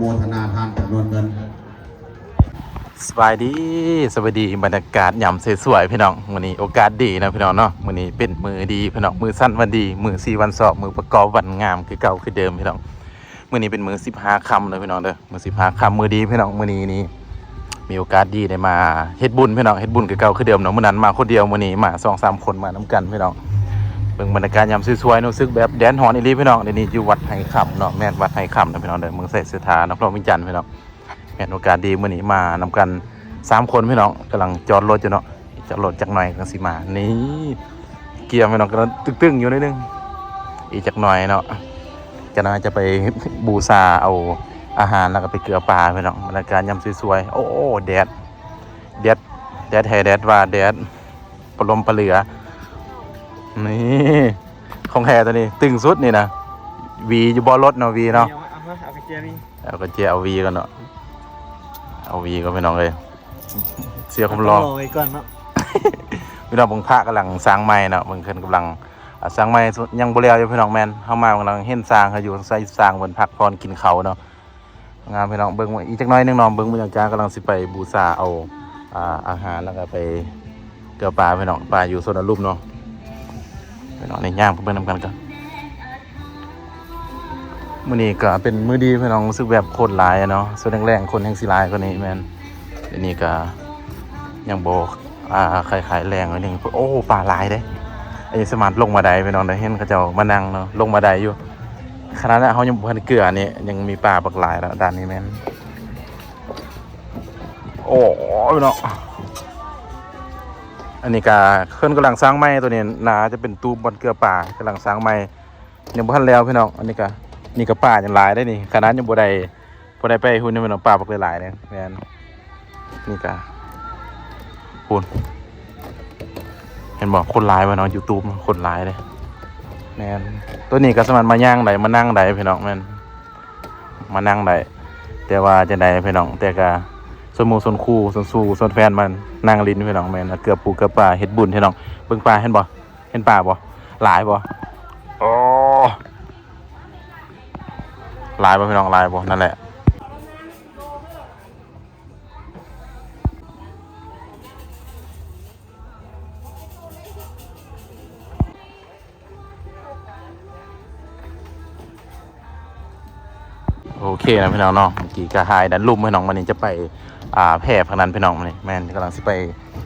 ໂມທະນາທານຈຳນວນເງິນ. ສະບາຍດີ ສະບາຍດີ ບັນຍາກາດຍາມສວຍໆ ພີ່ນ້ອງ. ມື້ນີ້ໂອກາດດີເນາະ ພີ່ນ້ອງເນາະ, ມື້ນີ້ເປັນມື້ດີ ພີ່ນ້ອງ, ມື້ສັນວັນດີ, ມື້ສີວັນຊອກ, ມື້ປະກອບວັນງາມຄືເກົ່າຄືເດີມ ພີ່ນ້ອງ. ມື້ນີ້ເປັນມື້ສິບຫ້າຄ່ຳເດີ ພີ່ນ້ອງເດີ, ມື້ສິບຫ້າຄ່ຳ ມື້ດີ ພີ່ນ້ອງ. ມື້ນີ້ນີ້ມີໂອກາດດີໄດ້ມາເຮັດບຸນ ພີ່ນ້ອງ, ເຮັດບຸນຄືເກົ່າຄືເດີມເນາະ. ມື້ນັ້ນມາຄົນດຽວ ມື້ນີ້ມາສອງສາມຄົນ ມານຳກັນ ພີ່ນ້ອງ. ເບິ່ງບັນຍາກາດຍາມສວຍໆ ຮູ້ສຶກແບບແດດຮ້ອນອີ່ຫຼີ ພີ່ນ້ອງ. ດຽວນີ້ຢູ່ວັດໄຮ່ຄຳເນາະ, ແມ່ນວັດໄຮ່ຄຳເນາະ ພີ່ນ້ອງເດີ, ເມືອງໄຊເສດຖາ ນະຄອນຫຼວງວຽງຈັນ ພີ່ນ້ອງ. ແມ່ນໂອກາດດີ ມື້ນີ້ມານຳກັນສາມຄົນ ພີ່ນ້ອງ, ກຳລັງຈອດລົດຢູ່ເນາະ, ຈອດລົດຈັກໜ່ອຍກຳລັງຊິມາ. ນີ້ ກຽມ ພີ່ນ້ອງ, ກຳລັງຕຶງໆຢູ່ໜ້ອຍໜຶ່ງ, ອີກຈັກໜ່ອຍເນາະ ຈັກໜ່ອຍຈະໄປບູຊາເອົາອາຫານ ແລ້ວກໍໄປເກືອປາ ພີ່ນ້ອງ. ບັນຍາກາດຍາມສວຍໆ ໂອ້ ແດດ ແດດ ແດດແທ້ແດດວ່າ ແດດປະລົມປະເຫຼືອ. ນີ້ ຂອງແທ້ຕົວນີ້ ຕຶງສຸດນີ້ນະ. ຫວີຢູ່ບໍ່ລົດເນາະ ຫວີເນາະ, ເອົາມາ ເອົາມາ ເອົາກະແຈຫວີ ເອົາກະແຈ ເອົາຫວີກ່ອນເນາະ, ເອົາຫວີກ່ອນ ພີ່ນ້ອງເອີຍ. ເສຍຄວາມຫຼໍ່ ເອົາໄວ້ກ່ອນເນາະ. ພີ່ນ້ອງ ເບິ່ງພະກຳລັງສ້າງໃໝ່ເນາະ, ເບິ່ງເພິ່ນກຳລັງ ອ່າ ສ້າງໃໝ່ ຍັງບໍ່ແລ້ວຢູ່ ພີ່ນ້ອງ. ແມ່ນ ເຮົາມາກຳລັງເຫັນຊ່າງເຂົາຢູ່, ໃສ່ຊ່າງເພິ່ນພັກຜ່ອນກິນເຂົ້າເນາະ. ງາມ ພີ່ນ້ອງ, ເບິ່ງອີກຈັກໜ້ອຍໜຶ່ງເນາະ, ເບິ່ງບັນຍາກາດ ກຳລັງຊິໄປບູຊາເອົາ ອ່າ ອາຫານ ແລ້ວກໍໄປເກືອປາ ພີ່ນ້ອງ, ປາຢູ່ສວນອາລຸມເນາະ. ພີ່ນ້ອງ ນີ້ຍ່າງໄປເບິ່ງນຳກັນກ່ອນ. ມື້ນີ້ກໍເປັນມື້ດີ ພີ່ນ້ອງ, ຮູ້ສຶກແບບຄົນຫຼາຍເນາະ. ຊ່ວງແລງໆ ຄົນແຮ່ງຊິຫຼາຍກວ່ານີ້. ແມ່ນ ດຽວນີ້ກໍຍັງບໍ່ ອ່າ ຂາຍໆແລງໜ້ອຍໜຶ່ງ. ໂອ້ ປາຫຼາຍເດ້. ອັນນີ້ສາມາດລົງມາໄດ້ ພີ່ນ້ອງເດີ, ເຫັນເຂົາເຈົ້າມານັ່ງເນາະ, ລົງມາໄດ້ຢູ່. ຂະໜາດເຮົາຍັງບໍ່ທັນເກືອນີ້ ຍັງມີປາບັກຫຼາຍເນາະ. ດ້ານນີ້ແມ່ນ ໂອ້ຍເນາະ, ອັນນີ້ກະເພິ່ນກຳລັງສ້າງໃໝ່. ໂຕນີ້ໜ້າຈະເປັນຕູບບ່ອນເກືອປາ, ກຳລັງສ້າງໃໝ່ ຍັງບໍ່ທັນແລ້ວ ພີ່ນ້ອງ. ອັນນີ້ກະ ນີ້ກະປາຍັງຫຼາຍເດ້ນີ້, ຂະໜາດຍັງບໍ່ໄດ້ ບໍ່ໄດ້ໄປຫຸ່ນນີ້ ພີ່ນ້ອງ, ປາບັກຫຼາຍໆເດ້. ແມ່ນ ນີ້ກະພຸ້ນ ເຫັນບໍ່ ຄົນຫຼາຍບໍ່ເນາະ, ຢູ່ຕູບຄົນຫຼາຍເດ້. ແມ່ນ ໂຕນີ້ກໍສາມາດມາຍ່າງໄດ້ ມານັ່ງໄດ້ ພີ່ນ້ອງ. ແມ່ນ ມານັ່ງໄດ້ ແຕ່ວ່າຈັ່ງໃດ ພີ່ນ້ອງ, ແຕ່ກະຊວນໝູ່ຊວນຄູ່ ຊວນຊູ່ຊວນແຟນມານັ່ງຫຼິ້ນ ພີ່ນ້ອງ. ແມ່ນ ເກືອປູເກືອປາ ເຮັດບຸນ ພີ່ນ້ອງ. ເບິ່ງປາ ເຫັນບໍ່ ເຫັນປາບໍ່ ຫຼາຍບໍ່? ໂອ້ ຫຼາຍບໍ່ ພີ່ນ້ອງ ຫຼາຍບໍ່? ນັ້ນແຫຼະ. ໂອເຄນະ ພີ່ນ້ອງເນາະ, ເມື່ອກີ້ກໍຖ່າຍດ້ານລຸ່ມ ພີ່ນ້ອງ. ມື້ນີ້ຈະໄປ ອ່າ ແພພາກນັ້ນ ພີ່ນ້ອງ. ມື້ນີ້ແມ່ນກຳລັງຊິໄປ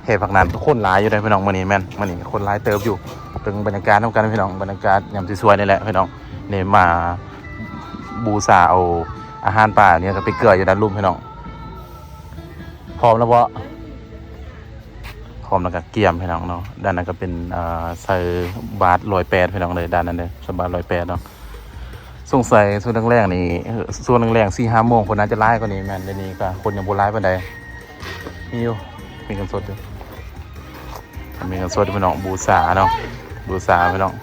ແພພາກນັ້ນ, ຄົນຫຼາຍຢູ່ເດ້ ພີ່ນ້ອງ. ມື້ນີ້ແມ່ນ ມື້ນີ້ຄົນຫຼາຍເຕີບຢູ່. ເບິ່ງບັນຍາກາດນຳກັນ ພີ່ນ້ອງ, ບັນຍາກາດຍາມສວຍໆນີ້ແຫຼະ ພີ່ນ້ອງ. ນີ້ມາບູຊາເອົາອາຫານປານີ້ ກໍໄປເກືອຢູ່ດ້ານລຸ່ມ ພີ່ນ້ອງ. ພ້ອມແລ້ວບໍ່? ພ້ອມແລ້ວກໍກຽມ ພີ່ນ້ອງເນາະ. ດ້ານນັ້ນກໍເປັນ ເອີ ໃສ່ບາດຮ້ອຍແປດ ພີ່ນ້ອງເດີ, ດ້ານນັ້ນເດີ ໃສ່ບາດຮ້ອຍແປດເນາະ. ສົງໄສຊ່ວງແລງໆນີ້ ເອີ ຊ່ວງແລງໆ ສີ່ຫ້າໂມງ ຄົນໜ້າຈະຫຼາຍກວ່ານີ້. ແມ່ນ ດຽວນີ້ກໍຄົນຍັງບໍ່ຫຼາຍປານໃດ. ມີຢູ່ ມີເງິນສົດຢູ່ ມີເງິນສົດ ພີ່ນ້ອງ. ບູຊາເນາະ ບູຊາ ພີ່ນ້ອງ.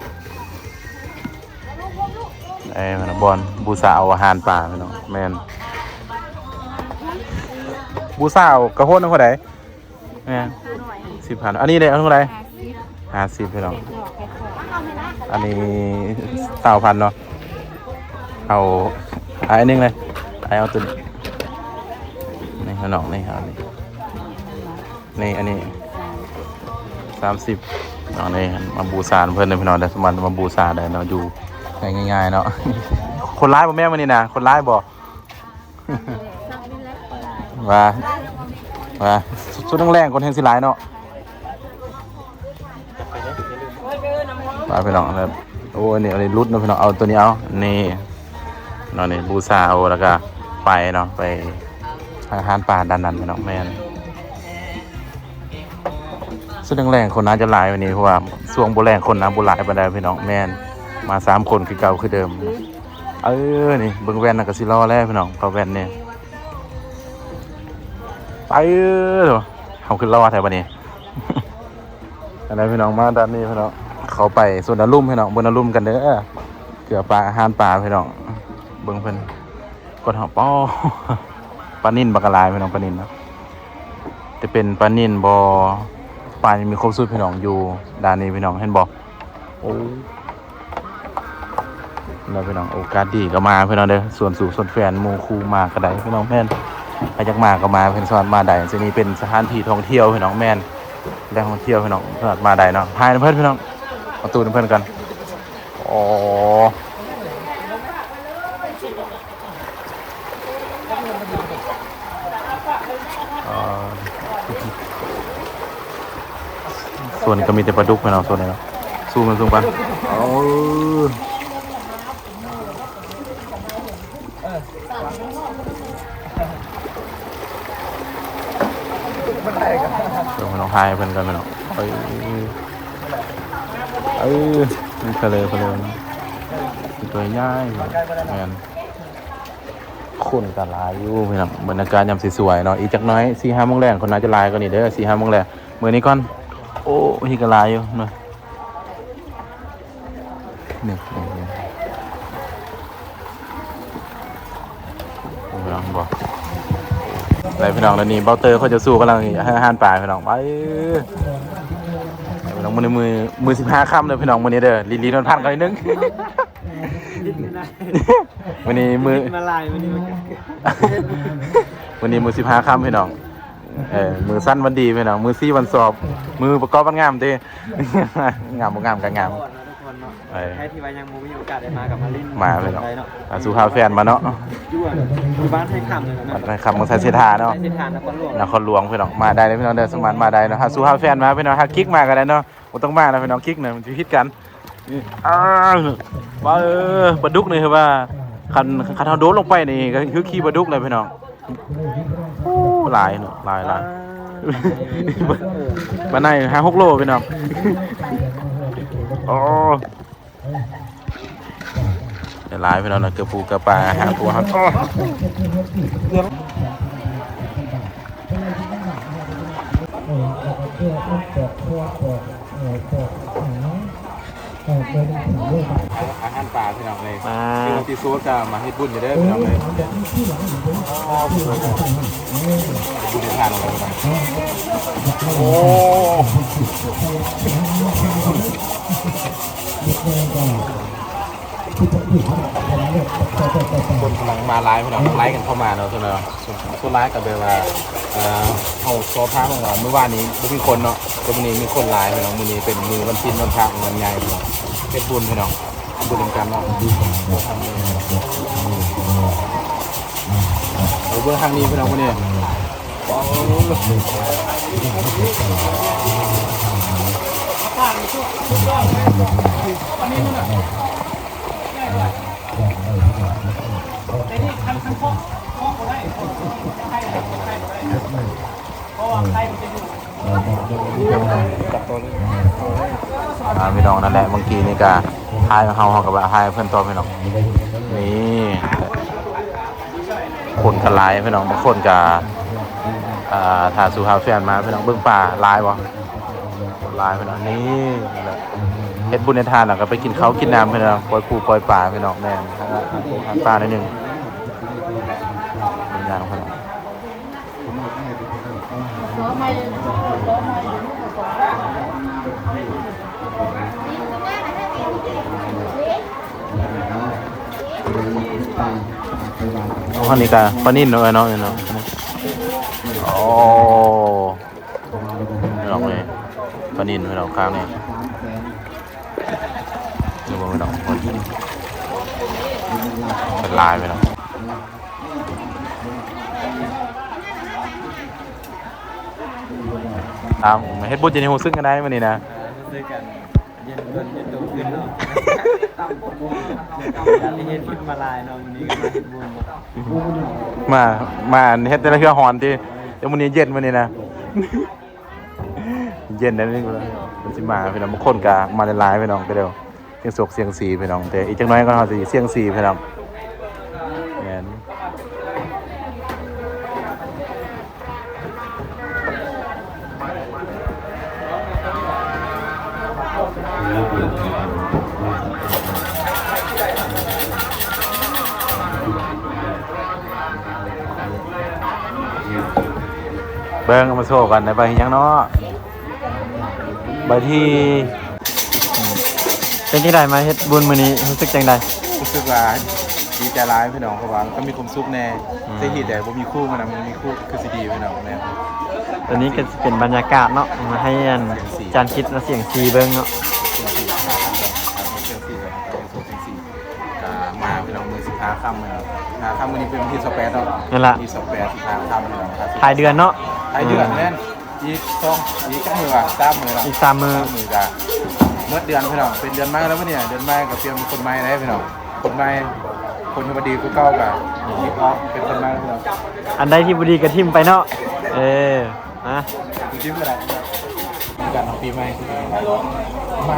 ເອີ ບ່ອນບູຊາເອົາອາຫານປາ ພີ່ນ້ອງ. ແມ່ນ ບູຊາເອົາກະໂຫນເທົ່າໃດ? ແມ່ນ ສິບພັນ. ອັນນີ້ເດ້ ເອົາເທົ່າໃດ? ຫ້າສິບ ພີ່ນ້ອງ. ອັນນີ້ຊາວພັນເນາະ. ເອົາ ເອົາອັນໜຶ່ງເລີຍ, ເອົາ ເອົາຕົວນີ້ ນີ້ ພີ່ນ້ອງ. ນີ້ ເອົານີ້ ນີ້ ອັນນີ້ສາມສິບເນາະ. ນີ້ມາບູຊາເພິ່ນເດີ ພີ່ນ້ອງເດີ, ສາມາດມາບູຊາໄດ້ເນາະ, ຢູ່ໄດ້ງ່າຍໆເນາະ. ຄົນຫຼາຍບໍ່ແມ່ ມື້ນີ້ນະ? ຄົນຫຼາຍບໍ່? ວ່າ ວ່າ ຊ່ວງແລງໆ ຄົນແຮ່ງຊິຫຼາຍເນາະ. ວ່າ ພີ່ນ້ອງ ໂອ້ ອັນນີ້ ອັນນີ້ຫຼຸດເນາະ ພີ່ນ້ອງ. ເອົາຕົວນີ້ ເອົາ ນີ້ເນາະ, ນີ້ບູຊາເອົາ ແລ້ວກໍໄປເນາະ, ໄປທາງຮ້ານປາດ້ານນັ້ນ ພີ່ນ້ອງ. ແມ່ນ ຊ່ວງແລງໆ ຄົນໜ້າຈະຫຼາຍກວ່ານີ້ ເພາະວ່າຊ່ວງບໍ່ແລງຄົນໜ້າບໍ່ຫຼາຍປານໃດ ພີ່ນ້ອງ. ແມ່ນ ມາສາມຄົນຄືເກົ່າຄືເດີມ. ເອີ ນີ້ເບິ່ງແວ່ນນະ ກໍຊິຫຼໍ່ແລ້ວ ພີ່ນ້ອງ, ເອົາແວ່ນນີ້ ໄປເດີ. ເຮົາຂຶ້ນຫຼໍ່ແທ້ບັດນີ້. ອັນນັ້ນ ພີ່ນ້ອງ ມາດ້ານນີ້ ພີ່ນ້ອງ, ເຂົ້າໄປສວນອາລຸມ ພີ່ນ້ອງ, ເບິ່ງອາລຸມກັນເດີ. ເກືອປາ ອາຫານປາ ພີ່ນ້ອງ, ເບິ່ງເພິ່ນ ກວດເຮົາ ປ້ອ ປານິນບັກຫຼາຍ ພີ່ນ້ອງ, ປານິນເນາະ. ຈະເປັນປານິນບໍ່ ປາຍັງມີຄົບຊຸດ ພີ່ນ້ອງ, ຢູ່ດ້ານນີ້ ພີ່ນ້ອງ ເຫັນບໍ່? ໂອ້ ເນາະພີ່ນ້ອງ ໂອກາດດີກໍມາພີ່ນ້ອງເດີ ຊວນສູ່ຊວນແຟນໝູ່ຄູ່ມາກໍໄດ້ພີ່ນ້ອງ ແມ່ນ ໃຜຢາກມາກໍມາ ເພິ່ນສາມາດມາໄດ້ ທີ່ນີ້ເປັນສະຖານທີ່ທ່ອງທ່ຽວພີ່ນ້ອງ ແມ່ນ ແຫຼ່ງທ່ອງທ່ຽວພີ່ນ້ອງ ສາມາດມາໄດ້ເນາະ ຖ່າຍນຳເພິ່ນພີ່ນ້ອງ ມາຕູນຳເພິ່ນກັນ ໂອ້ ເອີ ສວນກໍມີແຕ່ປາດຸກພີ່ນ້ອງ ສວນນີ້ເນາະ ຊູມມັນສູງໄປ ເອີ ເອີ ເພິ່ນເອົາໃຫ້ເພິ່ນກ່ອນພີ່ນ້ອງ ເອີ ເອີ ມີທະເລ ທະເລ ຕົວໃຫຍ່ ແມ່ນ ຄົນກໍຫຼາຍຢູ່ພີ່ນ້ອງ ບັນຍາກາດຍາມສວຍໆເນາະ ອີກຈັກໜ້ອຍສີ່ຫ້າໂມງແລງ ຄົນໜ້າຈະຫຼາຍກວ່ານີ້ເດີ ສີ່ຫ້າໂມງແລງ ມື້ນີ້ກ່ອນ ໂອ້ ເຮັດກໍຫຼາຍຢູ່ເນາະ ນີ້ ນີ້ ນີ້ ເຫັນບໍ່ ໄດ້ພີ່ນ້ອງ ດຽວນີ້ເບົາເຕີເຂົາເຈົ້າສູ້ກຳລັງໃຫ້ອາຫານປາພີ່ນ້ອງ ໄປ ພີ່ນ້ອງ ມື້ນີ້ມື້ ມື້ສິບຫ້າຄ່ຳເດີພີ່ນ້ອງ ມື້ນີ້ເດີ ລີ້ໆນວນພັນກັນໜ້ອຍໜຶ່ງ ມື້ນີ້ມື້ ມາລາຍມື້ນີ້ ມື້ນີ້ມື້ສິບຫ້າຄ່ຳພີ່ນ້ອງ ເອີ ມື້ຊັ້ນວັນດີພີ່ນ້ອງ ມື້ສີ່ວັນສອບ ມື້ປະກອບວັນງາມຕິ ງາມບໍ່ງາມກໍງາມ ເອີ ໃຜທີ່ວ່າຍັງບໍ່ມີໂອກາດໄດ້ມາກໍມາຫຼິ້ນ ມາພີ່ນ້ອງ ໄດ້ເນາະ ຫາສູ່ຫາແຟນມາເນາະ ຢູ່ ຢູ່ບ້ານໄທຄຳນີ້ແຫຼະ ບ້ານໄທຄຳ ເມືອງໄຊເສດຖາເນາະ ໄຊເສດຖາ ນະຄອນຫຼວງ ນະຄອນຫຼວງພີ່ນ້ອງ ມາໄດ້ເລີຍພີ່ນ້ອງເດີ ສາມາດມາໄດ້ເນາະ ຫາສູ່ຫາແຟນມາພີ່ນ້ອງ ຫາກິກມາກໍໄດ້ເນາະ ບໍ່ຕ້ອງມານະພີ່ນ້ອງ ກິກນະມັນຊິຜິດກັນ ອ້າວ ປາ ເອີ ປາດຸກນີ້ຄືວ່າ ຄັນ ຄັນເຮົາໂດດລົງໄປນີ້ກໍຄືຂີ້ປາດຸກແຫຼະພີ່ນ້ອງ ໂອ້ ຫຼາຍເນາະ ຫຼາຍ ຫຼາຍ ປາໄນຫ້າຫົກໂລພີ່ນ້ອງ ໂອ້ ຫຼາຍພີ່ນ້ອງ ເກືອບປູເກືອບປາ ຫາປູຫາ ໂອ້ ອາຫານປາພີ່ນ້ອງເອີຍ ມາ ທີ່ສຸດກໍມາເຮັດບຸນຢູ່ເດີພີ່ນ້ອງເອີຍ ເຮັດບຸນໃຫ້ທານເອົາໄວ້ພີ່ນ້ອງ ໂອ້ ຄົນກຳລັງມາຫຼາຍພີ່ນ້ອງ ໄລ່ກັນເຂົ້າມາເນາະ ສ່ວນຫຼາຍ ສ່ວນຫຼາຍກໍແບບວ່າ ເອີ ເຮົາສອບຖາມວ່າມື້ວານນີ້ບໍ່ມີຄົນເນາະ ແຕ່ມື້ນີ້ມີຄົນຫຼາຍພີ່ນ້ອງ ມື້ນີ້ເປັນມື້ວັນສິນ ວັນພະ ວັນໃຫຍ່ພີ່ນ້ອງ ເຮັດບຸນພີ່ນ້ອງ ເຮັດບຸນນຳກັນເນາະ ເອົາເບິ່ງທາງນີ້ພີ່ນ້ອງ ມື້ນີ້ ອ່າ ພີ່ນ້ອງ ນັ້ນແຫຼະ ເມື່ອກີ້ນີ້ກະຖ່າຍເຮົາ ເຮົາກະວ່າຖ່າຍເພິ່ນຕໍ່ພີ່ນ້ອງ ນີ້ ຄົນກະຫຼາຍພີ່ນ້ອງ ບາງຄົນກະ ອ່າ ຖ້າສູ່ຫາແຟນມາພີ່ນ້ອງ ເບິ່ງປາຫຼາຍບໍ່? ຫຼາຍພີ່ນ້ອງ ນີ້ແຫຼະ ເຮັດບຸນເຮັດທານແລ້ວກໍໄປກິນເຂົ້າກິນນ້ຳພີ່ນ້ອງ ປ່ອຍປູປ່ອຍປາພີ່ນ້ອງ ແມ່ນ ຫາປູຫາປາໜ້ອຍໜຶ່ງ ເປັນຫຍັງພີ່ນ້ອງ ອັນນີ້ກໍປານິນເນາະ ເອີຍເນາະ ນີ້ເນາະ ໂອ້ ພີ່ນ້ອງເອີຍ ປານິນພີ່ນ້ອງ ຄາງນີ້ ນີ້ບໍ່ພີ່ນ້ອງ ເພິ່ນ ເພິ່ນຫຼາຍພີ່ນ້ອງ ຕາມເຮັດບຸນຢູ່ນີ້ ຮູ້ສຶກຈັ່ງໃດມື້ນີ້ນະ? ເອີ ຮູ້ສຶກກັນ ເຢັນຕົນເຢັນໂຕຂຶ້ນເນາະ ຈາກທີ່ເຮັດຜິດມາຫຼາຍເນາະ ມື້ນີ້ກໍມາເຮັດບຸນ ມາ ມາເຮັດແຕ່ລະເທື່ອຮ້ອນຕິ ແຕ່ມື້ນີ້ເຢັນ ມື້ນີ້ນະ ເຢັນໄດ໋ ເພິ່ນຊິມາພີ່ນ້ອງ ບາງຄົນກໍມາຫຼາຍໆ ພີ່ນ້ອງ ກໍດຽວສຽງໂຊກສຽງເຊັມພີ່ນ້ອງ ແຕ່ອີກຈັກໜ້ອຍກໍເຮົາຊິສຽງເຊັມພີ່ນ້ອງ ແມ່ນ. ເບິ່ງ ເອົາມາໂຊກັນ ໄດ້ໃບຫຍັງເນາະ ໃບທີ່ ເປັນຈັ່ງໃດ ມາເຮັດບຸນມື້ນີ້ ຮູ້ສຶກຈັ່ງໃດ? ຮູ້ສຶກວ່າດີໃຈຫຼາຍພີ່ນ້ອງ ເພາະວ່າກໍມີຄວາມສຸກແດ່ ອືມ ແຕ່ທີ່ແຕ່ບໍ່ມີຄູ ມັນນະ ມັນມີຄູຄືຊິດີພີ່ນ້ອງ ແມ່ນ. ຕອນນີ້ກໍຊິເປັນບັນຍາກາດເນາະ ມາໃຫ້ອັນ ຈານກິດມາສ່ຽງຊີເບິ່ງເນາະ ສ່ຽງຊີ ສ່ຽງຊີ ກໍມາພີ່ນ້ອງ ມື້ສິບຫ້າຄ່ຳ ມື້ສິບຫ້າຄ່ຳ ມື້ນີ້ເປັນວັນທີຊາວແປດເນາະ ນັ້ນລະ ວັນທີຊາວແປດ ສິບຫ້າຄ່ຳ ພີ່ນ້ອງ ທ້າຍເດືອນເນາະ ທ້າຍເດືອນ ອືມ ແມ່ນ. ອີກສອງ ອີກຈັກມື້ວະ ສາມມື້ເນາະ ອີກສາມມື້ ສາມມື້ກະໝົດເດືອນພີ່ນ້ອງ ເປັນເດືອນໃໝ່ແລ້ວບັດນີ້ ເດືອນໃໝ່ກໍປ່ຽນຄົນໃໝ່ແລ້ວພີ່ນ້ອງ ຄົນໃໝ່ ຄົນທີ່ບໍ່ດີຄືເກົ່າກະ ອືມ ອີກອອກ ເປັນຄົນໃໝ່ແລ້ວພີ່ນ້ອງ ອັນໃດທີ່ບໍ່ດີກໍຖິ້ມໄປເນາະ ເອີ ມາ ຖິ້ມກໍໄດ້ ການຂອງປີໃໝ່ ມາ.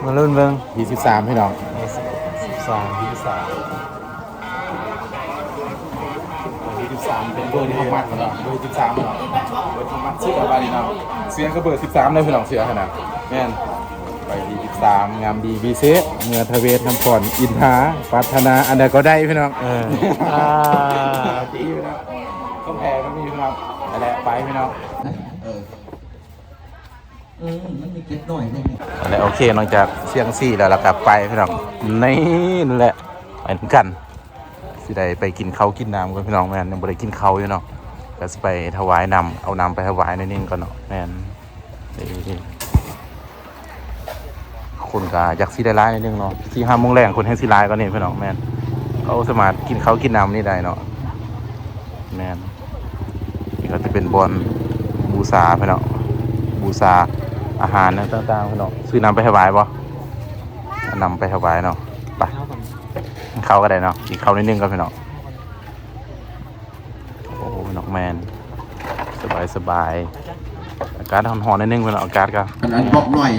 ມາລຸ້ນເບິ່ງ ທີສິບສາມ ພີ່ນ້ອງ ທີສິບສາມ ທີສິບສາມ ເບີທີ່ເຮົາມັກເນາະ ເບີສິບສາມເນາະ ເບີທີ່ມັກສຸດແລ້ວບັດນີ້ເນາະ ເສືອກໍເບີສິບສາມເດີພີ່ນ້ອງ ເສືອຫັ້ນນະ ແມ່ນ. ໄປທີສິບສາມ ງາມດີ ວີເຊ ເມືອງທະເວດ ນະຄອນອິນທາ ປັດທະນາ ອັນໃດກໍໄດ້ພີ່ນ້ອງ ເອີ ອ່າ ດີພີ່ນ້ອງ ຄຳແພງກໍມີພີ່ນ້ອງ ນັ້ນແຫຼະ ໄປພີ່ນ້ອງ ເອີ ເອີ ມັນມີເກັບໜ້ອຍແນ່ ນັ້ນແຫຼະ ໂອເຄ ຫຼັງຈາກສ່ຽງຊີແລ້ວ ແລ້ວກໍໄປພີ່ນ້ອງ ນີ້ແຫຼະ ໄປນຳກັນ ຊິໄດ້ໄປກິນເຂົ້າກິນນ້ຳກ່ອນພີ່ນ້ອງ ແມ່ນ ຍັງບໍ່ໄດ້ກິນເຂົ້າຢູ່ເນາະ ກໍຊິໄປຖວາຍນ້ຳ ເອົານ້ຳໄປຖວາຍໜ້ອຍໜຶ່ງກ່ອນເນາະ ແມ່ນ ນີ້ ຄົນກໍຢາກຊິໄດ້ຫຼາຍໜ້ອຍໜຶ່ງເນາະ ສີ່ຫ້າໂມງແລງຄົນແຮ່ງຊິຫຼາຍກວ່ານີ້ພີ່ນ້ອງ ແມ່ນ ເຂົາສາມາດກິນເຂົ້າກິນນ້ຳນີ້ໄດ້ເນາະ ແມ່ນ ນີ້ກໍຈະເປັນບ່ອນບູຊາພີ່ນ້ອງ ບູຊາອາຫານຕ່າງໆພີ່ນ້ອງ ຊື້ນ້ຳໄປຖວາຍບໍ່ ເອົານ້ຳໄປຖວາຍເນາະ ໄປ ເຂົ້າກໍໄດ້ເນາະ ກິນເຂົ້າໜ້ອຍໜຶ່ງກ່ອນພີ່ນ້ອງ. ໂອ້ ພີ່ນ້ອງ ແມ່ນ ສະບາຍ ສະບາຍ ອາກາດຮ້ອນໆໜ້ອຍໜຶ່ງ ພີ່ນ້ອງ ອາກາດກໍ ອັນ ອັນບອກໜ້ອຍ